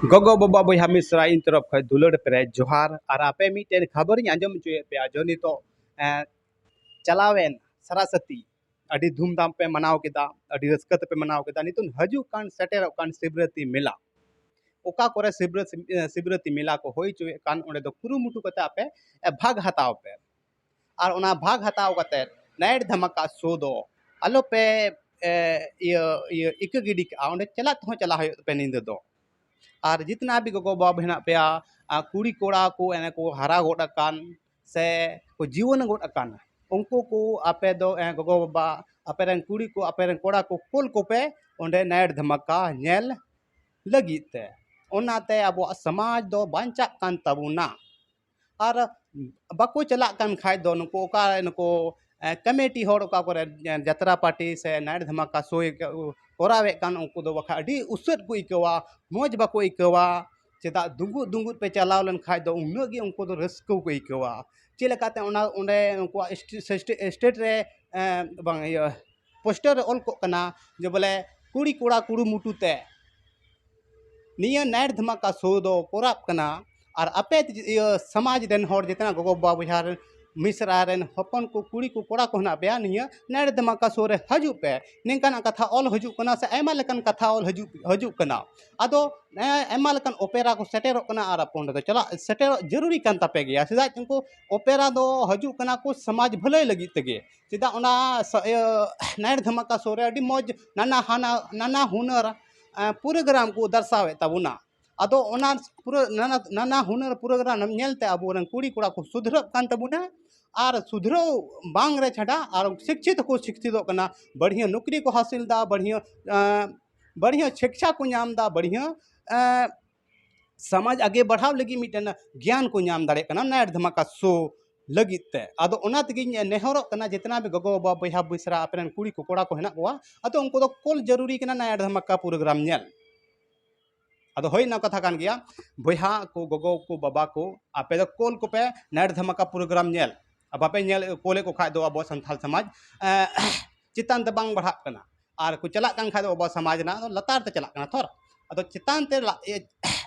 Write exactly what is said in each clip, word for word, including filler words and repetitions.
ᱜᱚᱜᱚ ᱵᱟᱵᱟ ᱵᱚᱭᱦᱟ ᱢᱤᱥᱨᱟ, ᱤᱧ ᱛᱚᱨᱚᱯ ᱠᱷᱚᱱ ᱫᱩᱞᱟᱹᱲ ᱯᱮᱨᱮᱡ ᱡᱚᱦᱟᱨ᱾ ᱟᱨ ᱟᱯᱮ ᱢᱤᱫᱴᱮᱱ ᱠᱷᱚᱵᱚᱨᱤᱧ ᱟᱸᱡᱚᱢ ᱦᱚᱪᱚᱭᱮᱫ ᱯᱮᱭᱟ, ᱡᱮ ᱱᱤᱛᱚᱜ, ᱮᱸ, ᱪᱟᱞᱟᱣᱮᱱ ᱥᱟᱨᱟᱥᱟᱛᱤ ᱟᱹᱰᱤ ᱫᱷᱩᱢᱫᱷᱟᱢ ᱯᱮ ᱢᱟᱱᱟᱣ ᱠᱮᱫᱟ, ᱟᱹᱰᱤ ᱨᱟᱹᱥᱠᱟᱹ ᱛᱮᱯᱮ ᱢᱟᱱᱟᱣ ᱠᱮᱫᱟ᱾ ᱱᱤᱛᱚᱜ ᱦᱤᱡᱩᱜ ᱠᱟᱱ, ᱥᱮᱴᱮᱨᱚᱜ ᱠᱟᱱ ᱥᱤᱵᱨᱟᱹᱛᱤ ᱢᱮᱞᱟ, ᱚᱠᱟ ᱠᱚᱨᱮ ᱥᱤᱵᱨᱟᱹ-, ᱥᱤᱵᱨᱟᱹᱛᱤ ᱢᱮᱞᱟ ᱠᱚ ᱦᱩᱭ ᱦᱚᱪᱚᱭᱮᱫ ᱠᱟᱱ, ᱚᱸᱰᱮ ᱫᱚ ᱠᱩᱨᱩᱢᱩᱴᱩ ᱠᱟᱛᱮ ᱟᱯᱮ, ᱮ, ᱵᱷᱟᱜᱽ ᱦᱟᱛᱟᱣ ᱯᱮ᱾ ᱟᱨ ᱚᱱᱟ ᱵᱷᱟᱜᱽ ᱦᱟᱛᱟᱣ ᱠᱟᱛᱮ ᱱᱟᱭᱤᱴ ᱫᱷᱟᱢᱟᱠᱟ ᱥᱳ ᱫᱚ ᱟᱞᱚᱯᱮ, ᱮ, ᱤᱭᱟᱹ, ᱤᱭᱟᱹ, ᱤᱠᱟᱹ ᱜᱤᱰᱤ ᱠᱟᱜᱼᱟ᱾ ᱚᱸᱰᱮ ᱪᱟᱞᱟᱜ ᱛᱮᱦᱚᱸ ᱪᱟᱞᱟᱜ ᱦᱩᱭᱩᱜ ᱛᱟᱯᱮ ᱧᱤᱫᱟᱹ ᱫᱚ᱾ ᱟᱨ ᱡᱤᱛᱱᱟ ᱵᱷᱤ ᱜᱚᱜᱚ ᱵᱟᱵᱟ ᱦᱮᱱᱟᱜ ᱯᱮᱭᱟ, ᱟ, ᱠᱩᱲᱤ ᱠᱚᱲᱟ ᱠᱚ ᱮᱱᱮ ᱠᱚ ᱦᱟᱨᱟ ᱜᱚᱫ ᱟᱠᱟᱱ ᱥᱮ ᱠᱚ ᱡᱩᱣᱟᱹᱱ ᱜᱚᱫ ᱟᱠᱟᱱ, ᱩᱱᱠᱩ ᱠᱚ ᱟᱯᱮ ᱫᱚ, ᱮ, ᱜᱚᱜᱚ ᱵᱟᱵᱟ, ᱟᱯᱮ ᱨᱮᱱ ᱠᱩᱲᱤ ᱠᱚ, ᱟᱯᱮ ᱨᱮᱱ ᱠᱚᱲᱟ ᱠᱚ ᱠᱳᱞ ᱠᱚᱯᱮ ᱚᱸᱰᱮ ᱱᱟᱭᱤᱴ ᱫᱷᱟᱢᱟᱠᱟ ᱧᱮᱞ ᱞᱟᱹᱜᱤᱫ ᱛᱮ᱾ ᱚᱱᱟᱛᱮ ᱟᱵᱚᱣᱟᱜ ᱥᱚᱢᱟᱡᱽ ᱫᱚ ᱵᱟᱧᱪᱟᱜ ᱠᱟᱱ ᱛᱟᱵᱚᱱᱟ᱾ ᱟᱨ ᱵᱟᱠᱚ ᱪᱟᱞᱟᱜ ᱠᱟᱱ ᱠᱷᱟᱡ ᱫᱚ ᱱᱩᱠᱩ ᱚᱠᱟ, ᱱᱩᱠᱩ, ᱮ, ᱠᱚᱢᱤᱴᱤ ᱦᱚᱲ ᱚᱠᱟ ᱠᱚᱨᱮ, ᱮ, ᱡᱟᱛᱨᱟ ᱯᱟᱨᱴᱤ ᱥᱮ ᱱᱟᱭᱤᱴ ᱫᱷᱟᱢᱟᱠᱟ ᱥᱳᱭ ᱠᱚᱨᱟᱣᱮᱫ ᱠᱟᱱ, ᱩᱱᱠᱩ ᱫᱚ ᱵᱟᱠᱷᱟᱡ ᱟᱹᱰᱤ ᱩᱥᱟᱹᱫ ᱠᱚ ᱟᱹᱭᱠᱟᱹᱣᱟ, ᱢᱚᱡᱽ ᱵᱟᱠᱚ ᱟᱹᱭᱠᱟᱹᱣᱟ᱾ ᱪᱮᱫᱟᱜ ᱫᱩᱸᱜᱩᱫ ᱫᱩᱸᱜᱩᱫ ᱯᱮ ᱪᱟᱞᱟᱣ ᱞᱮᱱ ᱠᱷᱟᱡ ᱫᱚ ᱩᱱᱟᱹᱜ ᱜᱮ ᱩᱱᱠᱩ ᱫᱚ ᱨᱟᱹᱥᱠᱟᱹ ᱠᱚ ᱟᱹᱭᱠᱟᱹᱣᱟ᱾ ᱪᱮᱫ ᱞᱮᱠᱟᱛᱮ ᱚᱱᱟ ᱚᱸᱰᱮ ᱩᱱᱠᱩᱣᱟᱜ ᱥᱴᱮ-, ᱥᱴᱮ-, ᱥᱴᱮᱴ ᱨᱮ, ᱮ, ᱵᱟᱝ, ᱤᱭᱟᱹ, ᱯᱳᱥᱴᱟᱨ ᱨᱮ ᱚᱞ ᱠᱚᱜ ᱠᱟᱱᱟ ᱡᱮ ᱵᱚᱞᱮ ᱠᱩᱲᱤ ᱠᱚᱲᱟ ᱠᱩᱨᱩᱢᱩᱴᱩ ᱛᱮ ᱱᱤᱭᱟᱹ ᱱᱟᱭᱤᱴ ᱫᱷᱟᱢᱟᱠᱟ ᱥᱳ ᱫᱚ ᱠᱚᱨᱟᱜ ᱠᱟᱱᱟ᱾ ᱟᱨ ᱟᱯᱮ, ᱤᱭᱟᱹ, ᱥᱚᱢᱟᱡᱽ ᱨᱮᱱ ᱦᱚᱲ ᱡᱮᱛᱮᱱᱟᱜ ᱜᱚᱜᱚ ᱵᱟᱵᱟ ᱵᱚᱭᱦᱟ ᱨᱮᱱ ᱢᱤᱥᱨᱟ ᱨᱮᱱ ᱦᱚᱯᱚᱱ ᱠᱚ, ᱠᱩᱲᱤ ᱠᱚ, ᱠᱚᱲᱟ ᱠᱚ ᱦᱮᱱᱟᱜ ᱯᱮᱭᱟ, ᱱᱤᱭᱟᱹ ᱱᱟᱭᱤᱴ ᱫᱷᱟᱢᱟᱠᱟ ᱥᱳ ᱨᱮ ᱦᱤᱡᱩᱜ ᱯᱮ᱾ ᱱᱤᱝᱠᱟᱱᱟᱜ ᱠᱟᱛᱷᱟ ᱚᱞ ᱦᱤᱡᱩᱜ ᱠᱟᱱᱟ ᱥᱮ ᱟᱭᱢᱟ ᱞᱮᱠᱟᱱ ᱠᱟᱛᱷᱟ ᱚᱞ ᱦᱤᱡᱩᱜ, ᱦᱤᱡᱩᱜ ᱠᱟᱱᱟ᱾ ᱟᱫᱚ, ᱮ, ᱟᱭᱢᱟ ᱞᱮᱠᱟᱱ ᱚᱯᱮᱨᱟ ᱠᱚ ᱥᱮᱴᱮᱨᱚᱜ ᱠᱟᱱᱟ ᱟᱨ ᱟᱯᱮ ᱚᱸᱰᱮ ᱫᱚ ᱪᱟᱞᱟᱜ ᱥᱮᱴᱮᱨᱚᱜ ᱡᱟᱹᱨᱩᱨᱤ ᱠᱟᱱ ᱛᱟᱯᱮ ᱜᱮᱭᱟ᱾ ᱪᱮᱫᱟᱜ ᱩᱱᱠᱩ ᱚᱯᱮᱨᱟ ᱫᱚ ᱦᱤᱡᱩᱜ ᱠᱟᱱᱟ ᱠᱚ ᱥᱚᱢᱟᱡᱽ ᱵᱷᱟᱹᱞᱟᱹᱭ ᱞᱟᱹᱜᱤᱫ ᱛᱮᱜᱮ᱾ ᱪᱮᱫᱟᱜ ᱚᱱᱟ ᱥ-, ᱤᱭᱟᱹ, ᱱᱟᱭᱤᱴ ᱫᱷᱟᱢᱟᱠᱟ ᱥᱳ ᱨᱮ ᱟᱹᱰᱤ ᱢᱚᱡᱽ ᱱᱟᱱᱟ ᱦᱟᱱᱟ, ᱱᱟᱱᱟ ᱦᱩᱱᱟᱹᱨ, ᱮ, ᱯᱨᱳᱜᱨᱟᱢ ᱠᱚ ᱫᱟᱨᱥᱟᱣᱮᱫ ᱛᱟᱵᱚᱱᱟ᱾ ᱟᱫᱚ ᱚᱱᱟ ᱯᱩᱨᱟᱹ ᱱᱟᱱᱟ, ᱱᱟᱱᱟ ᱦᱩᱱᱟᱹᱨ ᱯᱨᱳᱜᱨᱟᱢ ᱧᱮᱞᱛᱮ ᱟᱵᱚᱨᱮᱱ ᱠᱩᱲᱤ ᱠᱚᱲᱟ ᱠᱚ ᱥᱩᱫᱷᱨᱟᱹᱜ ᱠᱟᱱ ᱛᱟᱵᱚᱱᱟ᱾ ᱟᱨ ᱥᱩᱫᱷᱨᱟᱹᱣ ᱵᱟᱝ ᱨᱮ ᱪᱷᱟᱰᱟ ᱟᱨ ᱥᱤᱠᱪᱷᱤᱛ ᱦᱚᱸᱠᱚ ᱥᱤᱠᱪᱷᱤᱛᱚᱜ ᱠᱟᱱᱟ, ᱵᱟᱹᱲᱦᱤᱭᱟᱹ ᱱᱚᱠᱨᱤ ᱠᱚ ᱦᱟᱥᱤᱞ ᱫᱟ, ᱵᱟᱹᱲᱦᱤᱭᱟᱹ, ᱮ, ᱵᱟᱹᱲᱦᱤᱭᱟᱹ ᱥᱤᱠᱪᱷᱟ ᱠᱚ ᱧᱟᱢ ᱫᱟ, ᱵᱟᱹᱲᱦᱤᱭᱟᱹ, ᱮ, ᱥᱚᱢᱟᱡᱽ ᱟᱜᱮ ᱵᱟᱲᱦᱟᱣ ᱞᱟᱹᱜᱤᱫ ᱢᱤᱫᱴᱮᱱ ᱜᱮᱭᱟᱱ ᱠᱚ ᱧᱟᱢ ᱫᱟᱲᱮᱭᱟᱜ ᱠᱟᱱᱟ ᱱᱟᱭᱤᱴ ᱫᱷᱟᱢᱟᱠᱟ ᱥᱳ ᱞᱟᱹᱜᱤᱫ ᱛᱮ᱾ ᱟᱫᱚ ᱚᱱᱟ ᱛᱮᱜᱮᱧ ᱱᱮᱦᱚᱨᱚᱜ ᱠᱟᱱᱟ, ᱡᱮᱛᱱᱟ ᱵᱷᱤ ᱜᱚᱜᱚ ᱵᱟᱵᱟ, ᱵᱚᱭᱦᱟ ᱢᱤᱥᱨᱟ, ᱟᱯᱮ ᱨᱮᱱ ᱠᱩᱲᱤ ᱠᱚ, ᱠᱚᱲᱟ ᱠᱚ ᱦᱮᱱᱟᱜ ᱠᱚᱣᱟ, ᱟᱫᱚ ᱩᱱᱠᱩ ᱫᱚ ᱠᱳᱞ ᱡᱟᱹᱨᱩᱨᱤ ᱠᱟᱱᱟ ᱱᱟᱭᱤᱴ ᱫᱷᱟᱢᱟᱠᱟ ᱯᱨᱳᱜᱨᱟᱢ ᱧᱮᱞ᱾ ᱟᱫᱚ ᱦᱳᱭ, ᱚᱱᱟ ᱠᱟᱛᱷᱟ ᱠᱟᱱ ᱜᱮᱭᱟ, ᱵᱚᱭᱦᱟ ᱠᱚ, ᱜᱚᱜᱚ ᱠᱚ, ᱵᱟᱵᱟ ᱠᱚ, ᱟᱯᱮ ᱫᱚ ᱠᱳᱞ ᱠᱚᱯᱮ ᱱᱟᱭᱤᱴ ᱫᱷᱟᱢᱟᱠᱟ ᱯᱨᱳᱜᱨᱟᱢ ᱧᱮᱞ᱾ ᱟᱨ ᱵᱟᱯᱮ ᱧᱮᱞ, ᱠᱳᱞᱮᱫ ᱠᱚ ᱠᱷᱟᱡ ᱫᱚ ᱟᱵᱚ ᱥᱟᱱᱛᱟᱲ ᱥᱚᱢᱟᱡᱽ, ᱮ, ᱪᱮᱛᱟᱱ ᱛᱮ ᱵᱟᱝ ᱵᱟᱲᱦᱟᱜ ᱠᱟᱱᱟ᱾ ᱟᱨ ᱠᱚ ᱪᱟᱞᱟᱜ ᱠᱟᱱ ᱠᱷᱟᱡ ᱫᱚ ᱟᱵᱚ ᱥᱚᱢᱟᱡᱽ ᱨᱮᱱᱟᱜ ᱫᱚ ᱞᱟᱛᱟᱨ ᱛᱮ ᱪᱟᱞᱟᱜ ᱠᱟᱱᱟ ᱛᱷᱚᱨ᱾ ᱟᱫᱚ ᱪᱮᱛᱟᱱ ᱛᱮ ᱞᱟ- ᱮ,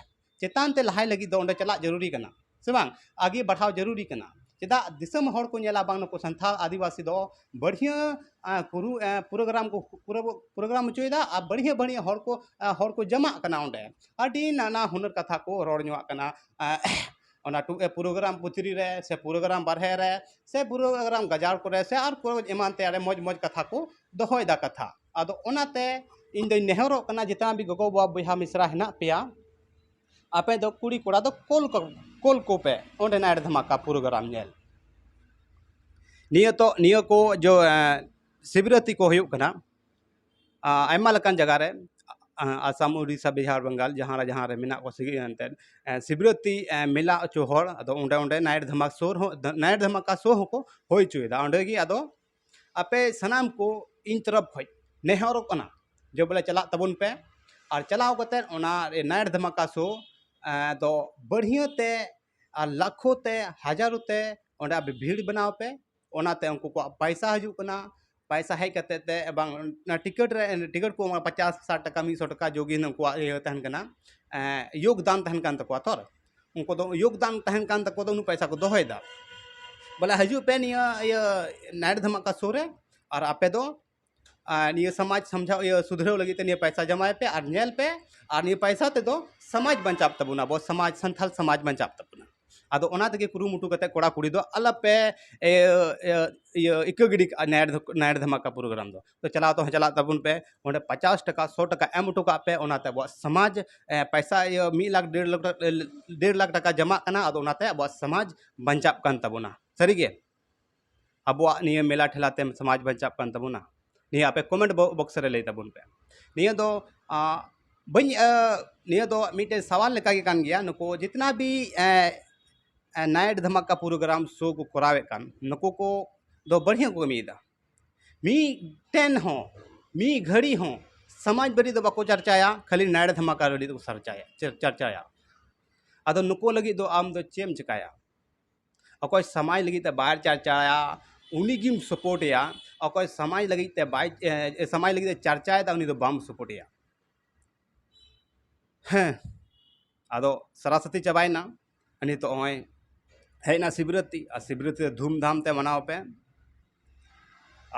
ᱪᱮᱛᱟᱱ ᱛᱮ ᱞᱟᱦᱟᱭ ᱞᱟᱹᱜᱤᱫ ᱫᱚ ᱚᱸᱰᱮ ᱪᱟᱞᱟᱜ ᱡᱟᱹᱨᱩᱨᱤ ᱠᱟᱱᱟ, ᱥᱮ ᱵᱟᱝ? ᱟᱜᱮ ᱵᱟᱲᱦᱟᱣ ᱡᱟᱹᱨᱩᱨᱤ ᱠᱟᱱᱟ᱾ ᱪᱮᱫᱟᱜ? ᱫᱤᱥᱚᱢ ᱦᱚᱲ ᱠᱚ ᱧᱮᱞᱟ ᱵᱟᱝ ᱱᱩᱠᱩ ᱥᱟᱱᱛᱟᱲ ᱟᱹᱫᱤᱵᱟᱹᱥᱤ ᱫᱚ ᱵᱟᱹᱲᱦᱤᱭᱟᱹ, ᱟ, ᱠᱩᱨᱩ-, ᱟ, program ᱠᱚ ᱯᱩᱨᱟᱹ program ᱦᱚᱪᱚᱭᱮᱫᱟ ᱟᱨ ᱵᱟᱹᱲᱦᱤᱭᱟᱹ ᱵᱟᱹᱲᱦᱤᱭᱟᱹ ᱦᱚᱲ ᱠᱚ, ᱟ, ᱦᱚᱲ ᱠᱚ ᱡᱟᱢᱟᱜ ᱠᱟᱱᱟ ᱚᱸᱰᱮ᱾ ᱟᱹᱰᱤ ᱱᱟᱱᱟ ᱦᱩᱱᱟᱹᱨ ᱠᱟᱛᱷᱟ ᱠᱚ ᱨᱚᱲ ᱧᱚᱜ ᱠᱟᱱᱟ᱾ ᱟ, ᱚᱱᱟ ᱴᱩ-, ᱮ, program ᱵᱷᱤᱛᱨᱤ ᱨᱮ ᱥᱮ program ᱵᱟᱨᱦᱮ ᱨᱮ ᱥᱮ program ᱜᱟᱡᱟᱲ ᱠᱚᱨᱮ ᱥᱮ ᱟᱨ ᱠᱚ ᱮᱢᱟᱱ ᱛᱮᱭᱟᱜ ᱨᱮ ᱢᱚᱡᱽ ᱢᱚᱡᱽ ᱠᱟᱛᱷᱟ ᱠᱚ ᱫᱚᱦᱚᱭᱮᱫᱟ ᱠᱟᱛᱷᱟ᱾ ᱟᱫᱚ ᱚᱱᱟᱛᱮ ᱤᱧ ᱫᱚᱧ ᱱᱮᱦᱚᱨᱚᱜ ᱠᱟᱱᱟ ᱡᱮᱛᱱᱟ ᱵᱤ ᱜᱚᱜᱚ ᱵᱟᱵᱟ ᱵᱚᱭᱦᱟ ᱢᱤᱥᱨᱟ ᱦᱮᱱᱟᱜ ᱯᱮᱭᱟ, ᱟᱯᱮ ᱫᱚ ᱠᱩᱲᱤ ᱠᱚᱲᱟ ᱫᱚ ᱠᱳᱞ ᱠᱚ, ᱠᱳᱞ ᱠᱚᱯᱮ ᱚᱸᱰᱮ night ᱫᱷᱟᱢᱟᱠᱟ program ᱧᱮᱞ᱾ ᱱᱤᱭᱟᱹ ᱛᱚ, ᱱᱤᱭᱟᱹ ᱠᱚ ᱡᱚ, ᱮᱸ, ᱥᱤᱵᱨᱟᱹᱛᱤ ᱠᱚ ᱦᱩᱭᱩᱜ ᱠᱟᱱᱟ, ᱟ, ᱟᱭᱢᱟ ᱞᱮᱠᱟᱱ ᱡᱟᱭᱜᱟ ᱨᱮ, ᱟ, ᱟᱥᱟᱢ, ᱩᱰᱤᱥᱟ, ᱵᱤᱦᱟᱨ, ᱵᱟᱝᱜᱟᱞ, ᱡᱟᱦᱟᱸ ᱨᱮ, ᱡᱟᱦᱟᱸ ᱨᱮ ᱢᱮᱱᱟᱜ ᱠᱚᱣᱟ ᱥᱤᱜᱤ ᱮᱱᱛᱮᱫ, ᱮᱸ, ᱥᱤᱵᱨᱟᱹᱛᱤ, ᱮᱸ, ᱢᱮᱞᱟ ᱦᱚᱪᱚ ᱦᱚᱲ, ᱟᱫᱚ ᱚᱸᱰᱮ, ᱚᱸᱰᱮ night ᱫᱷᱟᱢᱟᱠᱟ show ᱦᱚᱸ, night ᱫᱷᱟᱢᱟᱠᱟ show ᱦᱚᱸᱠᱚ ᱦᱩᱭ ᱦᱚᱪᱚᱭᱮᱫᱟ᱾ ᱚᱸᱰᱮ ᱜᱮ ᱟᱫᱚ ᱟᱯᱮ ᱥᱟᱱᱟᱢ ᱠᱚ ᱤᱧ ᱛᱚᱨᱚᱯ ᱠᱷᱚᱡ ᱱᱮᱦᱚᱨᱚᱜ ᱠᱟᱱᱟ ᱡᱮ ᱵᱚᱞᱮ ᱪᱟᱞᱟᱜ ᱛᱟᱵᱚᱱ ᱯᱮ, ᱟᱨ ᱪᱟᱞᱟᱣ ᱠᱟᱛᱮᱫ ᱚᱱᱟ night ᱫᱷᱟᱢᱟᱠᱟ show, ᱮᱸ, ᱫᱚ ᱵᱟᱹᱲᱦᱤᱭᱟᱹ ᱛᱮ ᱟᱨ ᱞᱟᱠᱷᱚ ᱛᱮ, ᱦᱟᱡᱟᱨᱚ ᱛᱮ ᱚᱸᱰᱮ ᱟᱯᱮ ᱵᱷᱤᱲ ᱵᱮᱱᱟᱣ ᱯᱮ᱾ ᱚᱱᱟᱛᱮ ᱩᱱᱠᱩ ᱠᱚᱣᱟᱜ ᱯᱟᱭᱥᱟ ᱦᱤᱡᱩᱜ ᱠᱟᱱᱟ, ᱯᱟᱭᱥᱟ ᱦᱮᱡ ᱠᱟᱛᱮᱫ ᱛᱮ ᱵᱟᱝ ᱚᱱᱟ ᱴᱤᱠᱤᱴ ᱨᱮ, ᱴᱤᱠᱤᱴ ᱠᱚ ᱮᱢᱚᱜᱼᱟ ᱯᱚᱪᱟᱥ, ᱥᱟᱴ ᱴᱟᱠᱟ, ᱢᱤᱫ ᱥᱚ ᱴᱟᱠᱟ, ᱡᱳᱜᱤ ᱩᱱᱠᱩᱣᱟᱜ ᱤᱭᱟᱹ ᱛᱟᱦᱮᱱ ᱠᱟᱱᱟ, ᱮᱸ, ᱭᱳᱜᱽᱫᱟᱱ ᱛᱟᱦᱮᱱ ᱠᱟᱱ ᱛᱟᱠᱚᱣᱟ ᱛᱷᱚᱨ᱾ ᱩᱱᱠᱩ ᱫᱚ ᱭᱳᱜᱽᱫᱟᱱ ᱛᱟᱦᱮᱱ ᱠᱟᱱ ᱛᱟᱠᱚᱣᱟ ᱫᱚ ᱩᱱᱟᱹᱜ ᱯᱟᱭᱥᱟ ᱠᱚ ᱫᱚᱦᱚᱭᱮᱫᱟ᱾ ᱵᱚᱞᱮ ᱦᱤᱡᱩᱜ ᱯᱮ ᱱᱤᱭᱟᱹ ᱤᱭᱟᱹ night ᱫᱷᱟᱢᱟᱠᱟ show ᱨᱮ, ᱟᱨ ᱟᱯᱮ ᱫᱚ, ᱟᱨ ᱱᱤᱭᱟᱹ ᱥᱚᱢᱟᱡᱽ ᱥᱟᱢᱡᱷᱟᱣ, ᱤᱭᱟᱹ ᱥᱩᱫᱷᱨᱟᱹᱣ ᱞᱟᱹᱜᱤᱫ ᱛᱮ ᱱᱤᱭᱟᱹ ᱯᱟᱭᱥᱟ ᱡᱚᱢᱟᱭ ᱯᱮ ᱟᱨ ᱧᱮᱞ ᱯᱮ, ᱟᱨ ᱱᱤᱭᱟᱹ ᱯᱟᱭᱥᱟ ᱛᱮᱫᱚ ᱥᱚᱢᱟᱡᱽ ᱵᱟᱧᱪᱟᱜ ᱛᱟᱵᱚᱱᱟ, ᱟᱵᱚ ᱥᱚᱢᱟᱡᱽ, ᱥᱟᱱᱛᱟᱲ ᱥᱚᱢᱟᱡᱽ ᱵᱟᱧᱪᱟᱜ ᱛᱟᱵᱚᱱᱟ᱾ ᱟᱫᱚ ᱚᱱᱟ ᱛᱮᱜᱮ ᱠᱩᱨᱩᱢᱩᱴᱩ ᱠᱟᱛᱮ ᱠᱚᱲᱟ ᱠᱩᱲᱤ ᱫᱚ ᱟᱞᱚᱯᱮ, ᱮ, ᱮ, ᱤᱭᱟᱹ, ᱤᱠᱟᱹ ᱜᱤᱰᱤ ᱠᱟᱜᱼᱟ night, night ᱫᱷᱟᱢᱟᱠᱟ program ᱫᱚ᱾ ᱛᱚ ᱪᱟᱞᱟᱣ ᱛᱮᱦᱚᱸ ᱪᱟᱞᱟᱜ ᱛᱟᱵᱚᱱ ᱯᱮ, ᱚᱸᱰᱮ ᱯᱚᱪᱟᱥ ᱴᱟᱠᱟ, ᱥᱚ ᱴᱟᱠᱟ ᱮᱢ ᱦᱚᱴᱚ ᱠᱟᱜ ᱯᱮ, ᱚᱱᱟᱛᱮ ᱟᱵᱚᱣᱟᱜ ᱥᱚᱢᱟᱡᱽ, ᱮ, ᱯᱟᱭᱥᱟ, ᱤᱭᱟᱹ, ᱢᱤᱫ ᱞᱟᱠᱷ, ᱰᱮᱲ ᱞᱟᱠᱷ ᱴᱟᱠᱟ, ᱰᱮᱲ ᱞᱟᱠᱷ ᱴᱟᱠᱟ ᱡᱚᱢᱟᱜ ᱠᱟᱱᱟ, ᱟᱫᱚ ᱚᱱᱟᱛᱮ ᱟᱵᱚᱣᱟᱜ ᱥᱚᱢᱟᱡᱽ ᱵᱟᱧᱪᱟᱜ ᱠᱟᱱ ᱛᱟᱵᱚᱱᱟ᱾ ᱥᱟᱹᱨᱤᱜᱮ? ᱟᱵᱚᱣᱟᱜ ᱱᱤᱭᱟᱹ ᱢᱮᱞᱟ ᱴᱷᱮᱞᱟ ᱛᱮ ᱥᱚᱢᱟᱡᱽ ᱵᱟᱧᱪᱟᱜ ᱠᱟᱱ ᱛᱟᱵᱚᱱᱟ? ᱱᱤᱭᱟᱹ ᱟᱯᱮ comment bo-, box ᱨᱮ ᱞᱟᱹᱭ ᱛᱟᱵᱚᱱ ᱯᱮ᱾ ᱱᱤᱭᱟᱹ ᱫᱚ, ᱟ, ᱵᱟᱹᱧ, ᱟ, ᱱᱤᱭᱟᱹ ᱫᱚ ᱢᱤᱫᱴᱮᱱ ᱥᱟᱣᱟᱞ ᱞᱮᱠᱟ ᱜᱮ ᱠᱟᱱ ᱜᱮᱭᱟ᱾ ᱱᱩᱠᱩ ᱡᱤᱛᱱᱟ ᱵᱷᱤ, ᱮ, ᱮ, night ᱫᱷᱟᱢᱟᱠᱟ program show ᱠᱚ ᱠᱚᱨᱟᱣᱮᱫ ᱠᱟᱱ, ᱱᱩᱠᱩ ᱠᱚ ᱫᱚ ᱵᱟᱹᱲᱦᱤᱭᱟᱹ ᱠᱚ ᱠᱟᱹᱢᱤᱭᱮᱫᱟ᱾ ᱢᱤᱫᱴᱮᱱ ᱦᱚᱸ, ᱢᱤᱫ ᱜᱷᱟᱹᱲᱤ ᱦᱚᱸ ᱥᱚᱢᱟᱡᱽ ᱵᱟᱹᱨᱤ ᱫᱚ ᱵᱟᱠᱚ ᱪᱟᱨᱪᱟᱭᱟ, ᱠᱷᱟᱹᱞᱤ night ᱫᱷᱟᱢᱟᱠᱟ ᱵᱟᱹᱨᱤ ᱫᱚᱠᱚ ᱪᱟᱨᱪᱟᱭᱟ, ᱪᱟᱨ-, ᱪᱟᱨᱪᱟᱭᱟ᱾ ᱟᱫᱚ ᱱᱩᱠᱩ ᱞᱟᱹᱜᱤᱫ ᱫᱚ ᱟᱢ ᱫᱚ ᱪᱮᱫ ᱮᱢ ᱪᱮᱠᱟᱭᱟ? ᱚᱠᱚᱭ ᱥᱚᱢᱟᱡᱽ ᱞᱟᱹᱜᱤᱫ ᱛᱮ ᱵᱟᱭ ᱪᱟᱨᱪᱟᱭᱟ, ᱩᱱᱤ ᱜᱮᱢ support ᱮᱭᱟ᱾ ᱚᱠᱚᱭ ᱥᱚᱢᱟᱡᱽ ᱞᱟᱹᱜᱤᱫ ᱛᱮ ᱵᱟᱭ, ᱮ, ᱥᱚᱢᱟᱡᱽ ᱞᱟᱹᱜᱤᱫ ᱛᱮ ᱪᱟᱨᱪᱟᱭᱮᱫᱟ, ᱩᱱᱤ ᱫᱚ ᱵᱟᱢ support ᱮᱭᱟ᱾ ᱦᱮᱸ, ᱟᱫᱚ ᱥᱟᱨᱟᱥᱟᱛᱤ ᱪᱟᱵᱟᱭᱮᱱᱟ᱾ ᱱᱤᱛᱚᱜ ᱱᱚᱜᱼᱚᱭ ᱦᱮᱡ ᱮᱱᱟ ᱥᱤᱵᱨᱟᱛᱤ, ᱟᱨ ᱥᱤᱵᱨᱟᱛᱤ ᱫᱷᱩᱢᱫᱷᱟᱢ ᱛᱮ ᱢᱟᱱᱟᱣ ᱯᱮ᱾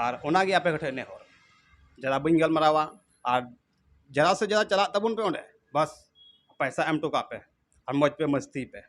ᱟᱨ ᱚᱱᱟᱜᱮ ᱟᱯᱮ ᱠᱚᱴᱷᱮᱱ ᱱᱮᱦᱚᱨ, ᱡᱟᱫᱟ ᱵᱟᱹᱧ ᱜᱟᱞᱢᱟᱨᱟᱣᱟ᱾ ᱟᱨ ᱡᱟᱫᱟ ᱥᱮ ᱡᱟᱫᱟ ᱪᱟᱞᱟᱜ ᱛᱟᱵᱚᱱ ᱯᱮ ᱚᱸᱰᱮ, ᱵᱟᱥ ᱯᱚᱭᱥᱟ ᱮᱢ ᱦᱚᱴᱚ ᱠᱟᱜ ᱯᱮ ᱟᱨ ᱢᱚᱡᱽ ᱯᱮ ᱢᱟᱹᱥᱛᱤ ᱯᱮ᱾